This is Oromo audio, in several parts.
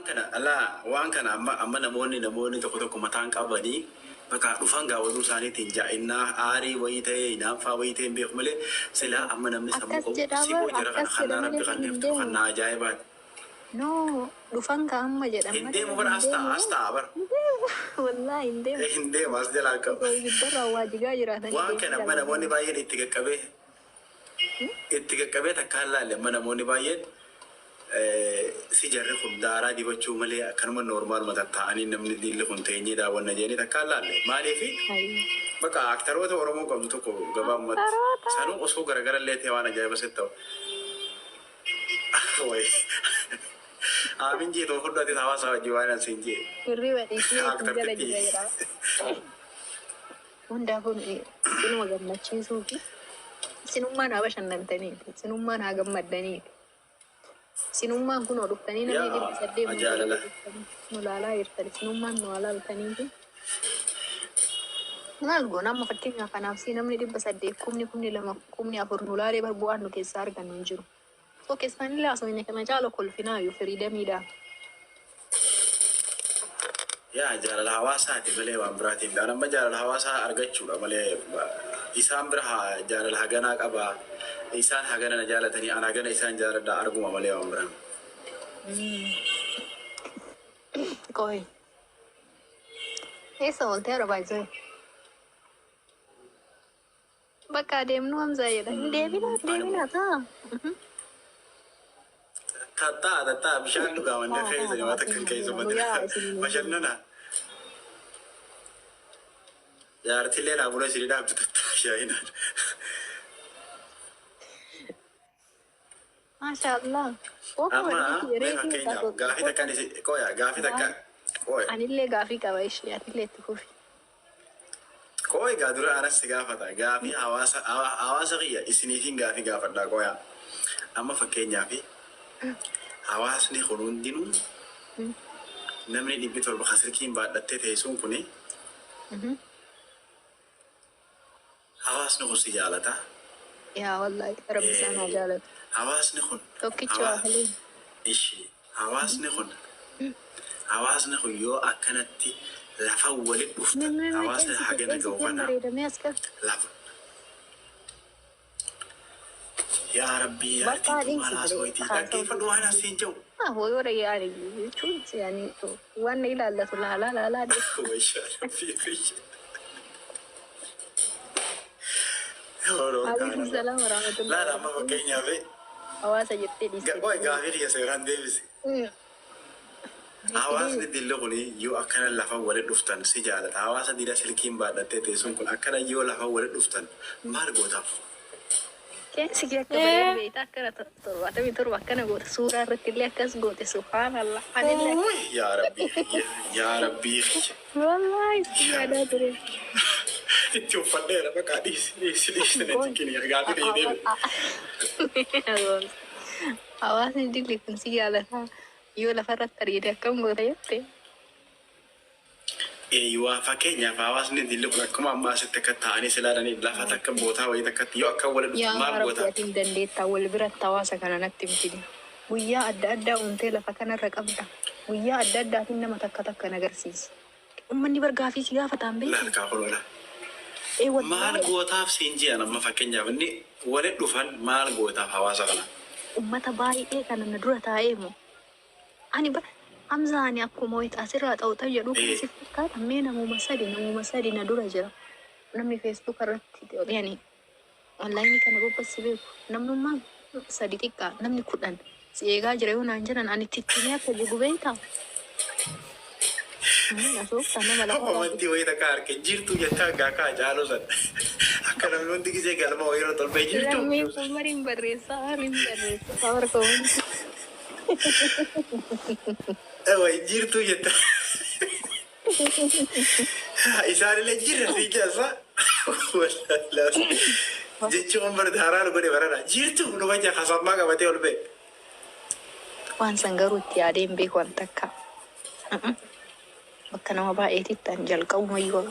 Kana alaa waan kana amma amma namoonni namoonni tokko tokko mataan qabanii bakka dhufan gaa oduu isaaniitiin jaa'innaa aarii wayii ta'ee hinaaffaa wayii ta'ee hin beeku malee silaa amma namni sammuu Akkas qabu jedhaa siboo bar jara kana akkas jedha kannaa malee rabbi bar hin kanneeftu deemu. kannaa ajaa'ibaati. No dhufan ka amma jedhan Hin malee deemu bar bara hin as ta'a deemu. as ta'a bara. Hin deemu. Wallaahi hin deemu. Hin deemu as jalaa qabu. Osoo ibiddarraa waa jigaa jiraatanii Waan deemee kana amma jalaa namoonni deema. baay'een itti qaqqabee itti qaqqabee takka hin laalle amma namoonni baay'een si jarri kun daaraa dibachuu malee akkanuma normaluma tattaa'anii namni diilli kun teenyee daawwanna jedhanii takka hin laalle. Maaliifi Ayii. bakka aktaroota Oromoon qabdu tokko gabaabumatti Aktaroota. sanuu osoo garagarallee ta'e waan ajaa'iba sitti ta'u. Wayi. Aamin jeetoo fudhate hawaasa wajjin waan asiin jee. Hirriba dhiisnee isin jala Aktartitti. jira jedha. Hundaafuu isinuma gammachiisuu fi isinummaan haa bashannantaniiti. Isinummaan haa gammaddaniiti. Isinummaan kunoo dhuftanii namni Yaa 800 nu jaalala. dhuftanii nu laalaa jirtan. Isinummaan nu haa laaltaniiti. Maal goona amma fakkeenyaaf kanaaf si namni 800 kumni 2000 4,000 nu laalee bar bu'aan nu keessaa argannu hin jiru. So keessanillee haasofne kana caala kolfinaayyuu freedomiidha. Yaa jaalala hawaasaati malee waan biraatiif dha. Amma jaalala hawaasaa argachuudha malee isaan bira haa jaalala haganaa qaba. Isaan hagana na jaalatanii an hagana isaan jaaladha arguma malee waan biraa. Qoy. Eessa oolte har'a baay'isee? Bakka adeemnu Hamzaa jedha. Hin deebinaa hin deebinaa taa. Tattaa tattaa bishaan dhugaa manni Taa keessa taa nyaata taa kan keessa nu uffate yaa isin bashannana. Jaartillee naa buna isinii dhaabdu tattaa shaayinaan. Maasha Allah. Ofa Amma reefi mee reefi fakkeenyaaf gaafii takkaan isin qoya gaafii takka qoya. Anillee gaafii qaba ishee atillee itti fufi. Qoy gaa dura anas si gaafata gaafii hawaasa hawaasa kiyya isiniifin gaafii gaafadha qoya. Amma fakkeenyaaf hawaasni kun hundinuu namni 700 ka silkiin baadhattee teessuun kuni Hawaasni kun si jaalata. Yaa wallahi rabbi isaan haa jaalatu. Hawaasni kun Tokkicha hawa waa halee. ishi hawaasni kun hawaasni kun yoo akkanatti lafa wali Mee dhuftan mee mee hawaasni qeensi kee hagana qeensi ga'u kee kana bareeda mee as qabi. lafa yaa rabbii Bakka yaartiin tun maal dhiisi haasooyti haasa'u. dhaggeeffadhu waan asiin jedhu. Ah wayora yaani jechuun yaani waan na ilaallatu laalaa laalaa deemu. Wayyaa rabbii kiyya. Alaikum salaam warahmatullahi Laala amma wabarakatuh. fakkeenyaaf Hawaasa jettee dhiiste. qoy gaafii kiyya seeraan deebisi. Hawaasni dilli kun yoo akkana lafa wali dhuftan si jaalata. Hawaasa dila silkiin baadhattee teessuun kun akkana yoo lafa wali dhuftan maal gootaaf? Qeensi kee akka bareedu beektaa akkana 77 akkana goota suuraa irratti illee akkas goote subhaanallah. Anillee Uuy yaa rabbii kiyya yaa rabbii kiyya. Wallaahi itti yaadaa ture. Itti uffadheera bakka dhiisi dhiisi dhiisi na ciqini gaafii kiyya deebi. Hawaasni dilli kun si jaalata yoo lafarratti argite akkam goota jette. Eeyyuwaa fakkeenyaaf hawaasni dilli kun akkuma ammaa asitti akka taa'anii si ilaalanii lafa takka bootaa wayii takkatti yoo akka wali dhuftan Yaa maal Rabbi goota? ati hin dandeettaa wal biratti hawaasa kana natti hin fidin. Guyyaa adda addaa uumtee lafa kanarra qabda. Guyyaa adda addaatiin nama takka takka na garsiisi. Ummanni bar gaafii si gaafataan beeki. Laal kaa kunoo laal. Ee Maal wallaahi. gootaaf siin je'an amma fakkeenyaaf inni wali dhufan maal gootaaf hawaasa kana? Ummata baay'ee kana na dura taa'ee moo? Ani bar Hamza ani akkuma wayita asirraa xawxaw jedhuu kana si fakkaata mee namuma sadi namuma sadi na dura jira. Namni Facebook irratti yani online kana gubbas si beeku namnummaan sadi xiqqaa namni 10 si eegaa jira yoo naan jedhan ani tittimee akka jigu beektaa? Asooftaa nama lafa Komantii wayii takka arke jirtu jettaa gaa kaa caaluu san akka namni hundi gisee galma wayii irra tolfee jirtu. Lammiin kun mariin barreessaa mariin barreessaa power comment. Wayi jirtu jetta. Isaanillee jirra sii keessa. Jechuun bar daaraa nu godhe barana. Jirtu nu faca kasammaa qabatee ol ba'e. Waan san garuu itti yaadee hin beeku an takka. Bakka nama baay'eetitti an jalqabumayyuu.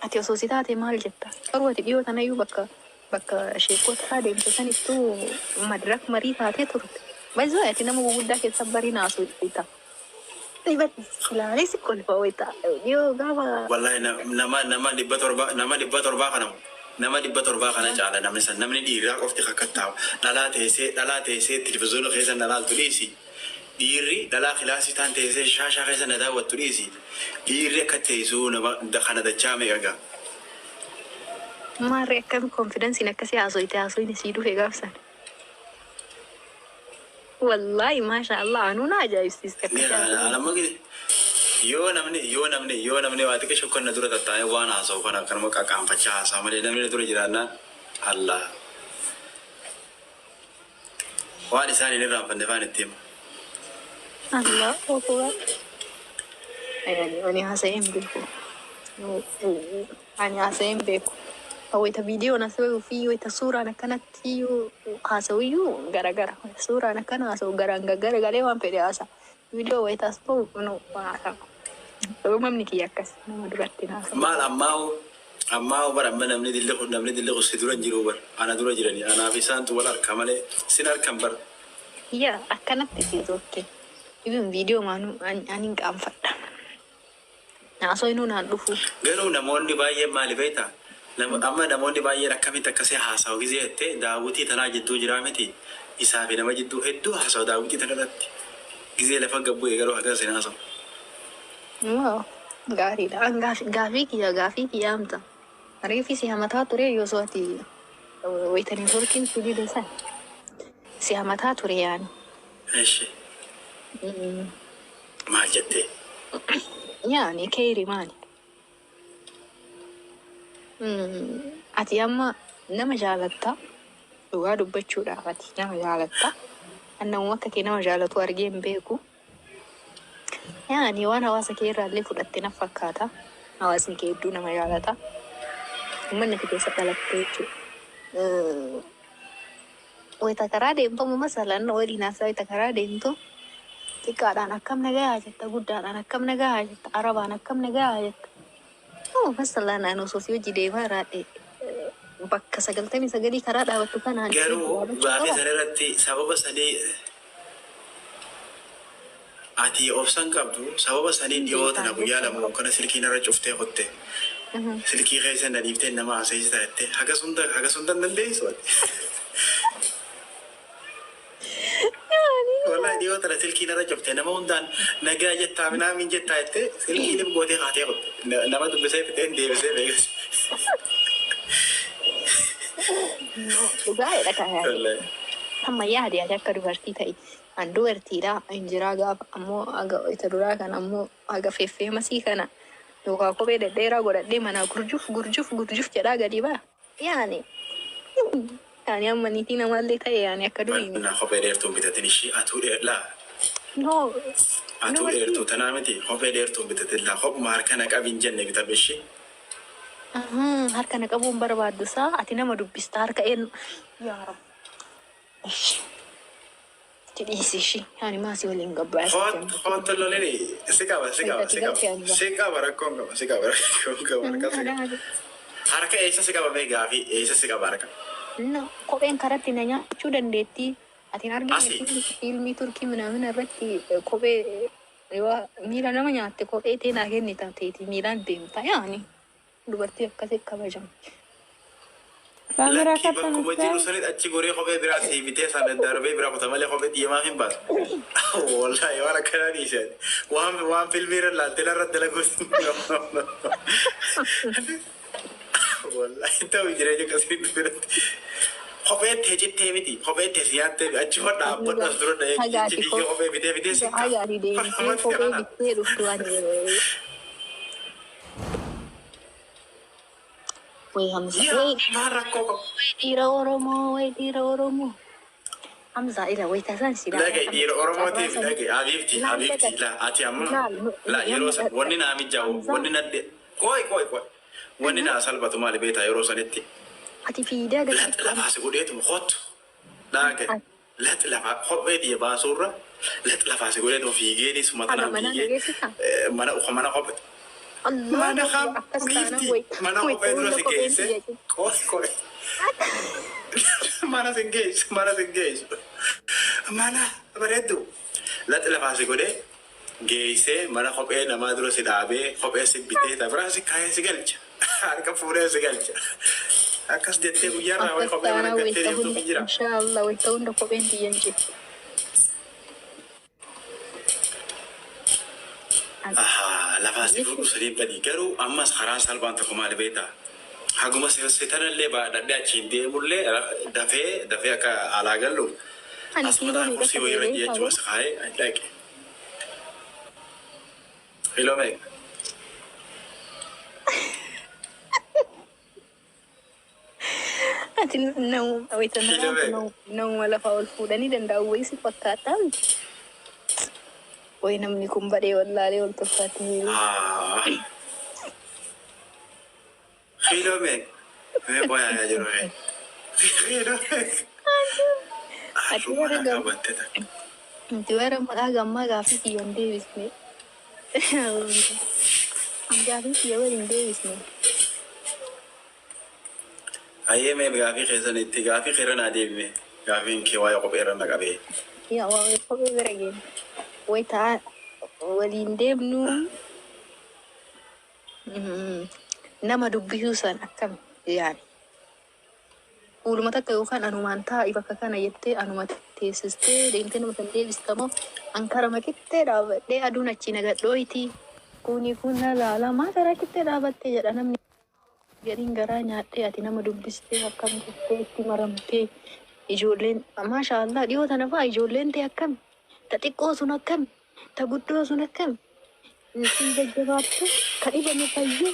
Ati osoo si taate maal jetta? Garuu ati dhiyoo tanayyuu bakka bakka sheekkotaa deemte sanittuu madrak marii taatee turte. Baay'ee ati nama guguddaa keessa barii naasuu dhiita. Ilaalee si kolfa wayita dhiyoo gaafa. Wallahi nama 700 kana, nama 700 kana caala namni san. Namni dhiiraa qofti kakkattaa'u dhalaa teessee televiziyoona keessa na laaltu dhiisi. Dhiirri dhalaa kilaasii taan teessee shaashaa keessa na daawwattu dhiisi. Dhiirri akka teessuu nama kana dachaa meeqa gaa. Maarree, akkami confidenceiin akkasii haasoyte, haasoyni sii dhufe gaafsan? Wallaahi, maasha Allah, anuu na ajaa'ibsiiste akkasii haasa'uun. Nama yoo namni waa xiqqoo kan dura tattaa'ee waan haasa'u kana akkanuma qaqaanfachaa haasa'a malee, namni na dura jiraannaan Allah waan isaan hin irraanfanne faan itti hima. Allah akbar. Ani haasa'ee hin beeku. Ani haasa'ee hin beeku. Wayita viidiyoon haasa'uu fi wayita suuraan akkanatti haasa'uyyuu garagara. Suuraan akkana haasa'u garaan gaggaragalee waan fedhe haasa'a. Viidiyoo wayita as ba'u nu haasa'a. Uumamni kiyya akkas nama duratti haasa'u. Maal, ammaa bar, amma namni dilli kun si dura hin jiru bar, ana dura jiranii, anaaf isaantu wal harka malee sin harkan bar. Yaa, akkanatti si tokke. Ibin viidiyoo maanuu ani hin qaanfadha. Haasoo inuu naan dhufu. Garuu namoonni baay'een maali beektaa? Amma namoonni baay'een akkamitti akkasii haasa'u gisee jettee, daawwitii tanaa jidduu jiraa miti, isaa fi nama jidduu hedduu haasa'u daawwitii tana irratti. Gisee lafa gabbu'e garuu hagas hin haasa'u. Wow, gaariidha. An gaafii kiyya amta. Reefi si hamataa ture yoo so ati wayita networkiin si dide san. Si hamataa ture yaani. Eshi, maal jettee? Yaani keeri maali? Ati amma nama jaalatta. Dhugaa dubbachuudhaaf ati nama jaalatta. An namuma akka kee nama jaalatu argee hin beeku. Yaani waan hawaasa kee irraa illee fudhatte na fakkaata. Hawaasni kee hedduu nama jaalata. Uummanni ati keessa dhalatte jechuudha. Wayita karaa deemtu amma masalan waliin haasaa, wayita karaa deemtu xiqqaadhaan akkam nagayaa jetta, guddaadhaan akkam nagayaa jetta, arabaan akkam nagayaa jetta. Oh, masalan ani osoo si hojii deemaa jiraadhe bakka 99 karaa dhaabattu kanaan Garuu gaafii sana irratti sababa sanii ati obsan qabdu, sababa saniin dhiyoo tana guyyaa 2 kana silkii narra cuftee kutte. Silkii keessa na dhiiftee nama haasa'ista jettee hagas hunda hin dandeessu ati. Wallahi, dhiyoo tana silkii narra cuftee nama hundaan nagaa jettaa minaamin jettaa jettee silkii lim gootee kaatee kutte. Nama dubbisee fixeen deebisee beekas. Dhugaadha kan yaade. Wallahi. Amma yaade ati akka dubartii ta'i. An dubartiidha injiraa gaafa ammoo aga isa duraa kana ammoo aga feffeemasii kana yookaan kophee dhedheeraa godhadhee manaa gurjuf gurjuf gurjuf jedhaa gadi ba'a. Yaani yaani amma niitii namaallee ta'e yaani akka durii miti. Manna kophee dheertuun bitatin ishii atuu laa. No. Atuu dheertuu tanaa miti, kophee dheertuun bitatin laa, kophuma harka na qabin jenne bitadhu ishii. Harka na qabuun barbaaddu saa, ati nama dubbista harka eenyu yaa Rabbi. Jedhiisi ishii yaani maasii waliin gabbaa. Hoot lolini si qaba, si qaba, si qaba, si qaba, rakkoon qaba, si qaba, rakkoon qaba, harka si qaba. Harka eessa si qaba mee, gaafii, eessa si qaba harka? No, kopheen karatti na nyaachuu dandeettii. Ati hin argine Asii. fiilmii Turkii minaamin irratti kophee yoo miila nama nyaatte kophee tee naa kennita teeti miilaan deemta, yaani dubartii akkasii kabajamti. Saamuraa Lakkii, bakkuma jiru kattanus sanit achi goree kophee biraa sii bitee sana darbee biraa kuta malee kophee diimaa hin baasu. Wallahi, waan akkanaa dhiise. Waan fiilmii irra laaltee narra dalagu. Wallahi, ta'u jireenya akkasii biratti. Kophee tee cittee miti, kophee tee si nyaattee achi hodha dhaabbadhu, as dura dhahee Hagaati achi fiigee kophee bitee bitee si Hagaati deemtee kophee bittee dhuftu ani. Way Hamza, way Maal rakkoo qabu? dhiira Oromoo, way dhiira Oromoo. Hamza, ila wayita san si Dhaga'i, dhiira Oromootiif dhaga'i, Habiibti, Habiibti, la ati amma la yeroo san wanni naa mijaa'u, wanni nadde, qoy qoy qoy, wanni naa salphatu maali beektaa yeroo sanitti? Ati fiidaa Lax gadi. lafaa si godheetuma kottu, dhaga'i, lax lafaa kophee xiyya baasuurra lax lafaa si godheetuma fiigeenis Haadha matanaan manaa fiigee dhageessisaa? mana mana kophee Allah mana kam akkas taanaan giifti way mana way kophee dura hunda si kopheen geesse xiyya qoy qoy. Mana sin geessu, mana sin geessu. Mana bareeddu. Laxi lafaa si godhee geessee mana kophee namaa dura si dhaabee, kophee si bitee biraa si kaayee si galcha. Harka fuudhee si galcha. Akkas jettee guyyaarraa wayi Akkas kophee mana taanaa gattee wayita deemtuuf hunda hin jira. Inshaallah, wayita hunda kopheen tiyyan cittu. Ahaa, lafaa si fuudhu saniin badii, garuu ammas karaan salphaan tokko maali beektaa? Haguma si tanallee baadhadhee achiin deemullee dafee dafee akka alaa gallu Ani asuma kiiloo taa meeqa kursii akka wayii ta'e irra beektaa jechuun boo? as kaa'ee dhaqe. Kiiloo meeqa? Ati nama wayita Kiiloo namaatu meeqa? Namuma lafaa ol fuudhanii danda'u wayii si fakkaataa miti. Wayi namni kun badhee wallaalee ol tolfaatti jiru. Ah. Kiiloo meeqa? Mee qoyaa jiru mee? Kiiloo meeqa? Ati Arruma warra na gam qabatte takka. Ati warra maqaa gammaa gaafii kiyya hin deebisne. Gaafii kiyya waliin deebisne. Ayyee, mee gaafii keessan itti gaafii keerra naa deebime. Gaafiin kee waa'ee kophee irra na qabee. Yaa, waa'ee kophee bira geenne. Wayita waliin deemnu nama dubbisuu san akkam yaani? Fuuluma takka yookaan anumaan taa'i bakka kana jettee anuma teessistee deemtee nama san deebista moo ankara maqixxee dhaabadhee aduun achii nagadhooyti, kuni kun na laala, maa karaa qixxee dhaabattee jedha namni gariin garaa nyaadhee, ati nama dubbistee akkam jettee itti maramtee, ijoolleen maasha Allah dhiyoo tana fa'a, ijoolleen ta'e akkam, ta xiqqoo sun akkam, ta guddoo sun akkam sin jajjabaattu, ka dhibame fayyuu?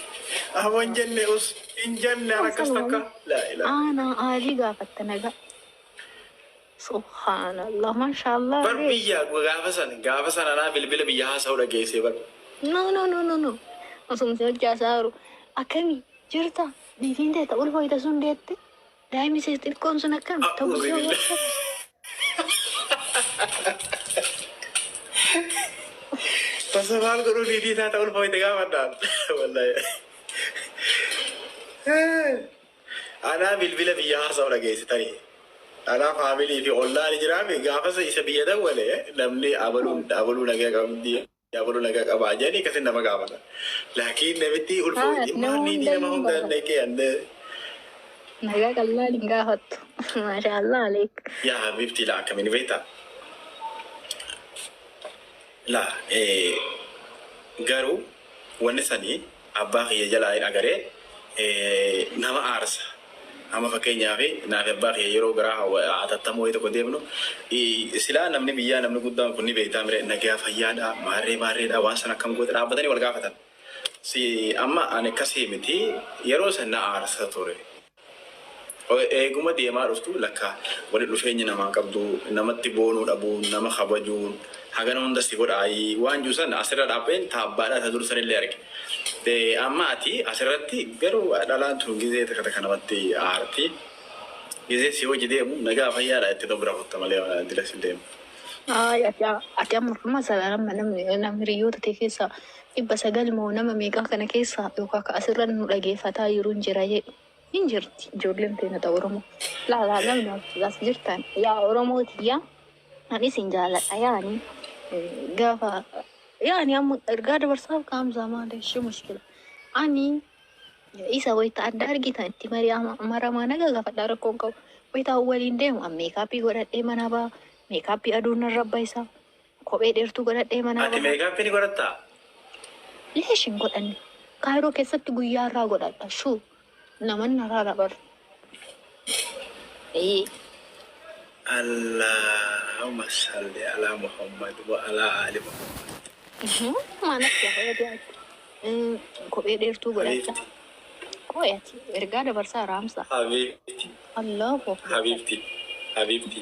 Ahoo, hin jenne, us hin jenne an akkas takka. Laa ilaaha. Aanaa aalii gaafatta nagaa. Subhaanallah, maashaallah. Bar biyya gaafa san anaa bilbila biyya haasa'u dhageessee bar. No, no, no, no, no. Osuma si hojjaa saaru. Akkami jirta? Niitiin ta'e ta ulfooyta sun deette. Daa'imni ishee xiqqoon sun akkam? Ta A'uuzu guddoo billah. akkam? Tasa maal godhuu niitii isaa ta'u ulfooyte gaafadhaan. Wallahi. Anaa bilbila biyya haasa'u dhageesse tarii. Anaa faamilii fi ollaan jiraame gaafa isa biyya dawwale, namni abaluun abaluu nagaa qabdi, abaluu nagaa qabaa jedhanii akkasin nama gaafatan. Laakiin namitti ulfooyti Nama maal niitii nama hundayyuu hunda gaafata. dhaqee ande. Nagaa qallaan hin gaafattu. Maashaallah aleek. Yaa habibti, laa, akkamiin beektaa? Laa, garuu wanni sanii abbaa kiyya jalaa hin agaree nama aarsa. Amma fakkeenyaaf naaf abbaa kiyya yeroo garaa hatattamoo wayii tokko deemnu, silaa namni biyyaa, namni guddaan kun ni beektaa mire, nagaa fayyaadha, maarree maarreedha, waan sana akkam goote dhaabbatanii wal gaafatan. Si amma ani akkasii miti, yeroo san na aarsa ture. Eeguma deemaa dhuftu lakka walitti dhufeenya namaa qabdu, namatti boonuu dhabuun, nama kabajuun hagana hunda si godhaayii waan jiru san asirra dhaabbeen taabbaadhaa ta dur sanillee arge. Amma ati asirratti garuu dhalaan tun gizee takka takka namatti aarti. Gizee si hojii deemu nagaa fayyaadha itti bira kutta malee dila si deemu. Ay, ati amma masalan amma namni namni hiriyoota ta'e keessaa 900 moo nama meeqaa kana keessaa yookaan ka asirra nu dhageeffataa jiru hin jira jedhe. Hin jirti ijoolleen teenya ta'u Oromoo. Laa laa, namni as jirtan yaa Oromoo tiyya, ani isin jaaladha. Yaani gaafa yaani amma ergaa dabarsaaf qaamsaa maali ishee mushkila. Ani isa wayita adda argitan itti maramaa nagaa gaafadhaa, rakkoon qabu. Wayita waliin deemu an makeup godhadhee manaa ba'a. Makeup aduun narra baisa. Kophee dheertuu godhadhee manaa Ati baha. Makeup ni godhattaa? Leesh hin godhanne. Kaayiroo keessatti guyyaa irraa godhadha. Shuu naman narraa dabaru. Ee. Allahumma salli ala Muhammad wa ala ali Muhammad. Maalatti hafe? Kophee dheertuu godhadha. Habibti. Qoy, ati ergaa dabarsaa raamsa. Habibti. Allahu akbar. Habibti. Habibti.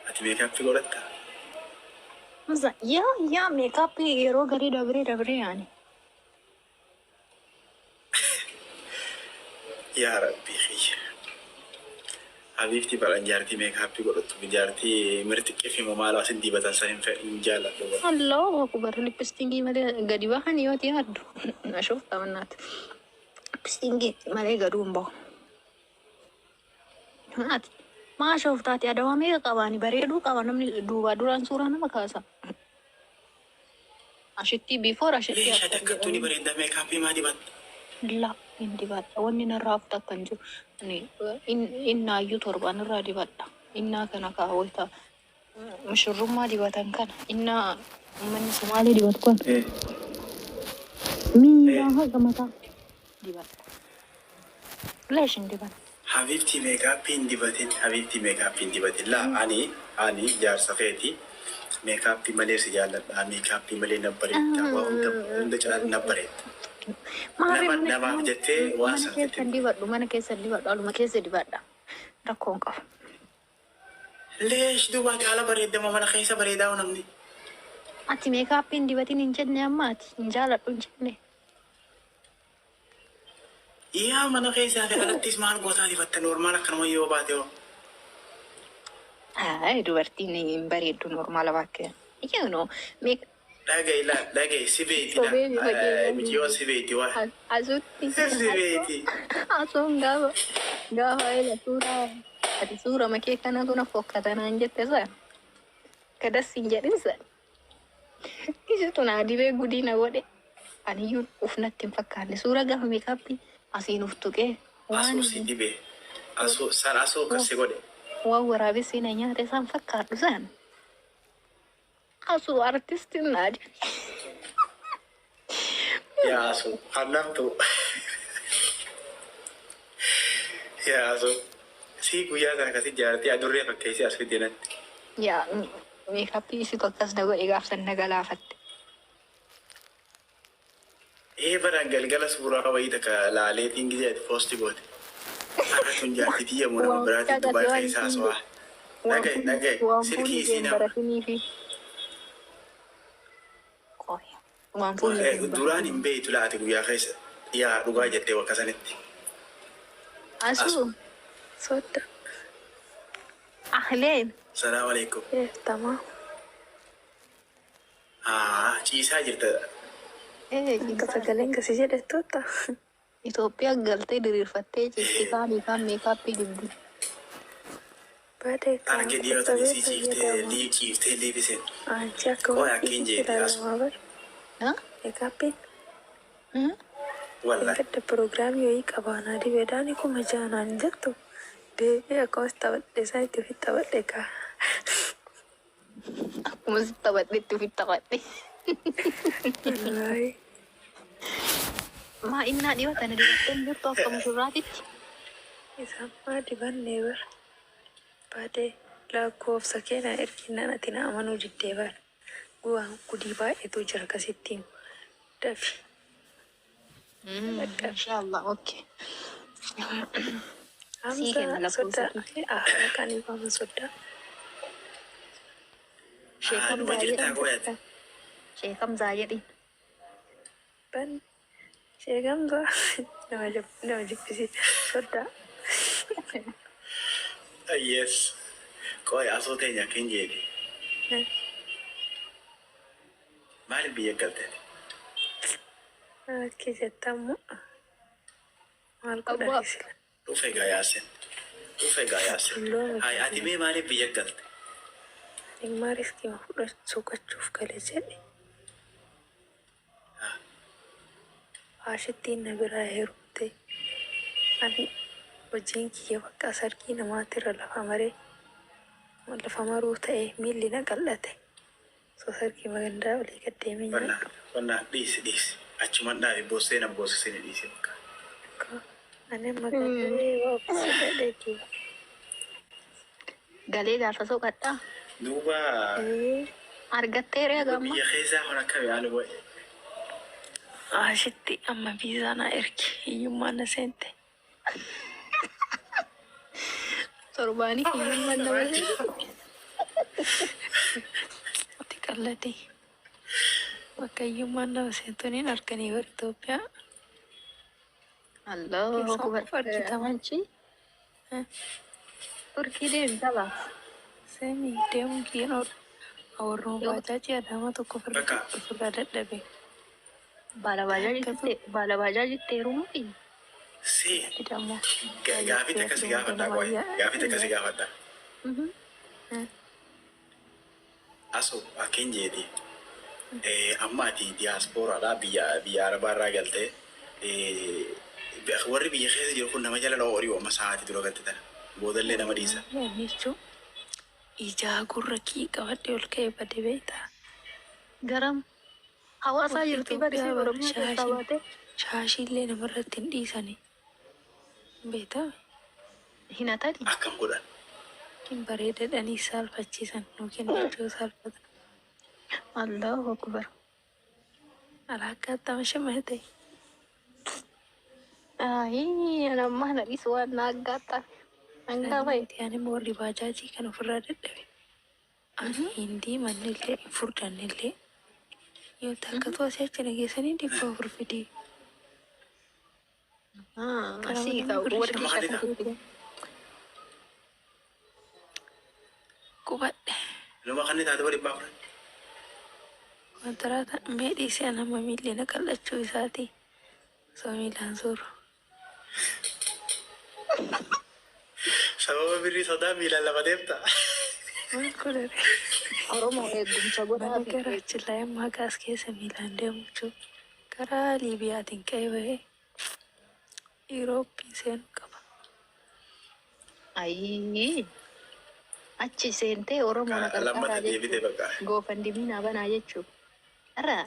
Ati makeup godhattaa? Hamza, yaa makeup yeroo garii dabree dabree yaani. Yaa Rabbii kiyya. Habibti, baran jaartii makeup godhattu, jaartii mirxiqqee fi maal asin dibatan san hin jaalladhu. Allahu akbar, lipstick malee gadi bahan yoo ta'e addu. Na shufta mannaati. Singi malee gaduu hin bahu. Ati maasha of taate adawaa meeqa qabaani bareeduu qaba namni duubaa duraan suuraa nama kaasa. Ashittii before ashittii Leesha after takkattuu ni jedhanii. bareedda, makeup maa dibatta? La hin dibadha. Wanni narraa haftu akka hin jiru. Ani innaayyuu torban irraa dibadha. Innaa kana kaawwata mushurrummaa dibatan kana innaa uummanni Sumaalee dibatu kana miilaa haga mataa dibadha. Leesh hin dibanne. Habibti, makeup hin dibatin. Habibti, makeup hin dibatin. Laa, ani jaarsa keeti. Makeup malee si jaalladha. Makeup malee na bareedda. Waa hunda hunda caalaa na bareedda. Maarree Nama mana namaaf mana jettee waan mana san keessan fitti. Dibadhu, mana keessan dibadhu, aluma keessa dibadha. Rakkoo hin qabu. Leesh, duuba caala bareedda moo mana keessa bareedaa namni? Ati makeup hin dibatin hin jenne, amma ati hin jaaladhu hin jenne. Yaa, mana keessaa fi alattis maal gootaa dibatta? Normal akkanuma yoo baate hoo? Ay, dubartiin hin bareeddu normal bakkee. You know, make Dhaga'i, laa, dhaga'i, si beeyti dha. Sobee bifa keenya. Miciyyoon si beeyti waa. Asutti Si beeyti. asuun gaafa ila suuraa ati suura makee kanatu na fokkatanaan jette san kadas hin jedhin san isitu naa dibee gudii na godhe. Aniyyuu uf natti hin fakkaanne suura gaafa makeup asiin uf tuqee waan Asuu si dibee. Asuu san asuu akkas si godhe. Waan waraabessi na nyaate san fakkaadhu san asuu artistiin naa dibe. Yaa asuu kannamtu. Yaa asuu. Si guyyaa sana akkasi jaartii adurree fakkeessee as fidee natti. Yaa, makeup isitu akkas na godhe gaafsan na galaafatte. Ee, baraan galgala suuraa wayii takka laaleetiin gisee ati post goote. Har'a tun jaartii tiyya moo nama Waan biraatti guddaa Dubaay waan keessa isiin haasawaa. waan Dhaga'i, dhaga'i, waan silkii fuulli isii kee hin nama. baratiniifi. Qoy. Waan fuulli kee hin Duraan hin baratiniifi. beeytu laati guyyaa keessa. Yaa, dhugaa jettee bakka sanitti. Asuu. Asu. Sodda. Ahleen. Salaam alaikum. Eeftamaa. Haa, ciisaa jirta. Ee, Akka ciisaa. sagaleen kasi jedhettoota. Itoophiyaa galtee diriirfattee ciisti, kaanii kaan makeup dibdi. Baadee kaa Arge dhiyoo tani qottabee sii ciiftee fayyadama. lii ciiftee liibiseen. Anchi akka Qoy waan akkiin dhiisitti jeeti asu. ilaalamaa bar. Ha? Makeupiin. Hmm? Wallahi. Gadda piroogiraamii wayii qabaanaa dibeedhaan 6000 hin jettu. Deebi'ee akkasumas taphadhe isaa itti ofitti taphadhe kaa. Akkuma si taphadhetti ofitti taphadhe. Wallaahi. Maa innaa dhiyoo tana dibattee hin jirtu akka mushurraatitti? Isaan maa dibannee bar. Baadee lakkoofsa kee na erginaan ati na amanuu diddee bar. Guwaan gudii baay'eetu jira akkasitti himu. Dafi. Dhaqqabi. Inshallah, okay. Sii kenna Hamza lakkoofsa soddaa kee. maqaan waaman soddaa. Sheek Haa, dhuma Hamzaa jirtaa jedhi. qoyate. Sheek Hamzaa jedhi. Ban Sheek Hamza nama jibbisiisa. Soddaa. Yes. Qoy, asuu teenya akkiin jeeti. Maaliif biyya galte ati? Akki jettammoo maal Abbaa. godhani sila. Dhufe gaa Yaasin. Dhufe gaa Yaasin. Tullooma Hay, ati mee maaliif biyya galte? Dhimma riskii fudhachuu qachuuf gale jedhe. Haashittiin na biraa heerumte. Ani hojiin kiyya bakka sargii namaatirra lafa maree lafa maruu ta'e miilli na qal'ate. Osoo sargii magandaa olii gad deemee Qonna nyaadhu. Qonna, dhiisi, dhiisi. Achuman dhaabi, boossee na boossisini, dhiisi bakka. Akka ani amma galee waa ofiisi dhadhee jiru. Galee gaafa soqadhaa. Duuba Ee. Argattee ree duuba gamma. Biyya keessaa kun akkami haala wayi? Ashitti amma viizaa na ergi, hiyyummaan na seente. Torbaanii hiyyummaan nama seente. Ati qalladii. Bakka hiyyummaan nama seentu niin arganii bar Itoophiyaa. Allahu Keessaa akbar. qofa argitama. Anchi Turkii deemta laata? Seemi deemuun kiyyaan oolu. Awwarruma Yoo baajaajii Adaamaa tokko Bakka ofirraa dadhabe. Baala Akkatu baala baajaajitti heerumuufi. Si Ati dammoo gaafii takka si gaafadha qoy. Gaafii takka si gaafadha. Asu akkin jeeti. Amma ati diyaaspooraadha, biyya Arabaa irraa galtee, warri biyya keessa jiru kun nama jala horii amma sa'aatii dura galte tana. Boodallee nama dhiisa. Jechuun ijaa gurra kii qabadhee ol ka'ee bade beektaa? Garam hawaasaa Warri jirti bari Itoophiyaa bara Oromiyaa keessaa shaashii baate. Shaashiillee namarratti hin dhiisani. Beektaa? Hin atani. Akkam godhan? Hin bareedadhanii saalfachiisan nu kennachuu saalfata. Allahu akbar. Alaakkaatti shimate. Ayii, ana ammaa na dhiisu waan na aggaattan. Hangaa bahe. Ani immoo warri baajaajii kan ofirraa dadhabe. Ani hin deemannillee hin furdannillee. Yoo takkatu asii achi na geessanii 400 fidii. Asii ka warqii Nama kan akkasitti. Qubadhe. Nama kan taate bara 400. Kontiraata mee dhiisee nama miilli na qal'achuu isaati. Osoo miilaan suuru. Sababa birrii sodaa miilaan lafa deemta. Maal godhare? Oromoo eegumsa Mana godhaa fi gara achillaa ammaa gaas keessa miilaan deemu jechuudha. Karaa Liibiyaatiin ka'ee bahee Yuurooppii seenuu qaba. Ayii, achi seentee Oromoo na Lammata qarqaaraa deebite jechuudha. bakka. GoFundMe naa banaa jechuudha. Irra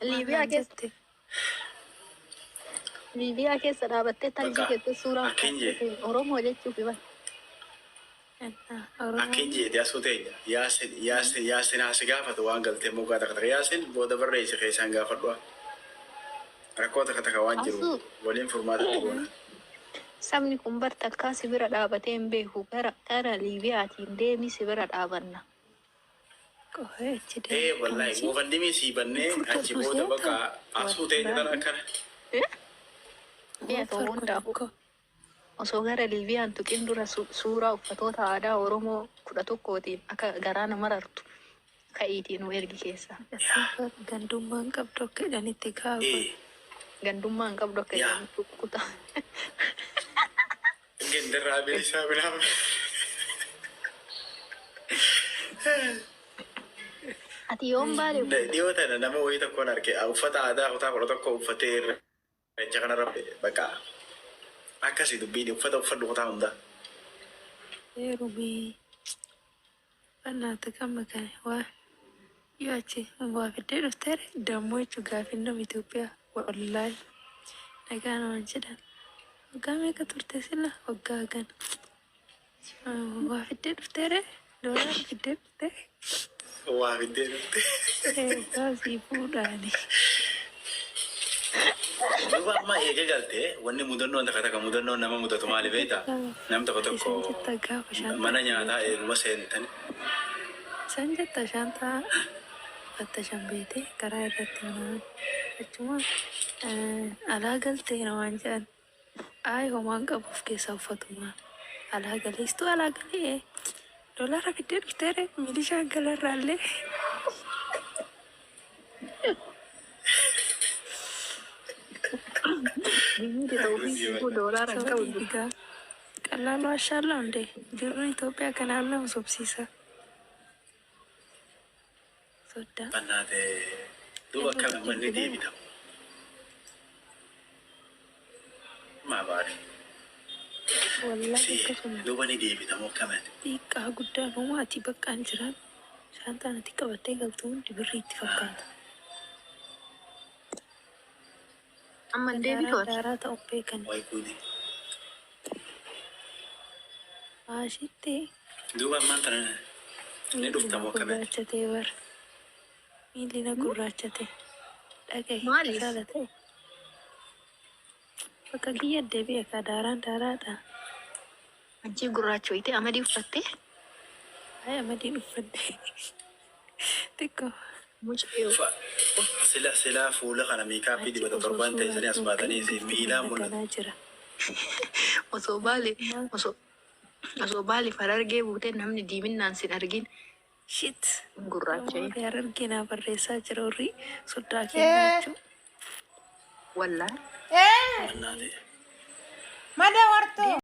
Liibiyaa keessa Jette Liibiyaa keessa dhaabattee talgii Bakka keessatti suuraa akkin jee. Oromoo jechuuf himan. Oromoo Akkin jeeti asuu teenya. Yaasin Yaasin Yaasin haasi gaafatu waan galtee moggaa takka takka Yaasin booda barreessi keessaan gaafadhu. Rakkoo takka takka waan jiru Asuu waliin furmaata itti goona. Sabni kun bar takkaa si bira dhaabatee hin beeku, gara Liibiyaatiin deemi, si bira dhaabanna. Qofa achi Ee, deemu. wallahi GoFundMe sii bannee achi booda bakka asuu teenya tana akkana. Mi'a ta'uu hundaafuu osoo gara Liibiyaan tuqin dura suuraa uffatoota aadaa Oromoo 11tiin akka garaa nama rartu ka'iitii nu ergi keessaa. Gandummaan qabdu akka jedhanitti gaafa. Gandummaa hin qabdu akka jedhanitti kutaa. Gandarraa bilisaa biraa. Ati yoom baale? Dhiyoo tana nama wayii tokkoon arge, uffata aadaa kutaa 11 uffatee irreecha kanarra bakka akkasii dubbiin uffata uffadhu kutaa hundaa. Heerumii bannaata qamma kana waa yoo achi waa fiddee dhufteere dammoo jechuun gaafii nama Itoophiyaa wallaahi nagaa namaan jedhan. Waggaa meeqa turte sila? Waggaa gana. Waa fiddee dhufteere, doolaara fiddee dhufte. Waa fiddee dhufte. Eegaa sii fuudhaani. Duuba amma eega galtee wanni mudannoon takka takka mudannoon nama mudatu maali beektaa? Nam tokko tokko Isan jetta gaafa shaantaa mana nyaataa eeguma seentan. Isan jetta shaantaa fattashan beetee karaa irratti manaan achuma alaa galtee namaan jedhan. Ayi, homaan qabu of keessaa uffatumaa. Alaa galeestuu alaa galee doolaara fiddee dhufteere milishaan galarraallee. Biyyi ta'uu fi doolaara hin qabu. Sababni egaa ቀላሉ አሻለው እንዴ jiruun Itoophiyaa kanaan nama sobsiisa. Soddaa. Bannaatee duuba akkam manni deebita. Maa baari. Wallaahi Si akkasuma duuba ni deebita moo akkamati? xiqqaa guddaan homaa ati baqqaan jiran shaantaan ati qabattee galtu hundi birrii itti fakkaata. Amma hin deebitu Daaraa ati. daaraa ta'uun beekan. Wayi guudi. Maashitti Duuba ammaan tana ni miilli dhufta na moo akkamati? gurraachatee bara. Miilli na gurraachate. Dhagahi Maaliif? kasaala ta'e. Bakka kiyya deebi'e ka daaraan daaraadha. Ajii gurraacha wayitee amadii uffattee. Ay, amadiin uffadhe. Xiqqoo. Mucayyoo. Sila sila fuula kana makeup Achi dibata osoo torbaan suuraa teessanii as koo baatanii ka'ee dhuftu miilaan mul'atu. daganaa jira. Osoo baale osoo baale farargee buutee namni diiminnaan sin argin Shit. gurraacha. Namoota Harargee naa barreessaa jira warri soddaa kennaa jechuudha. Wallaahi. Eh, Annaati. mada wartuu.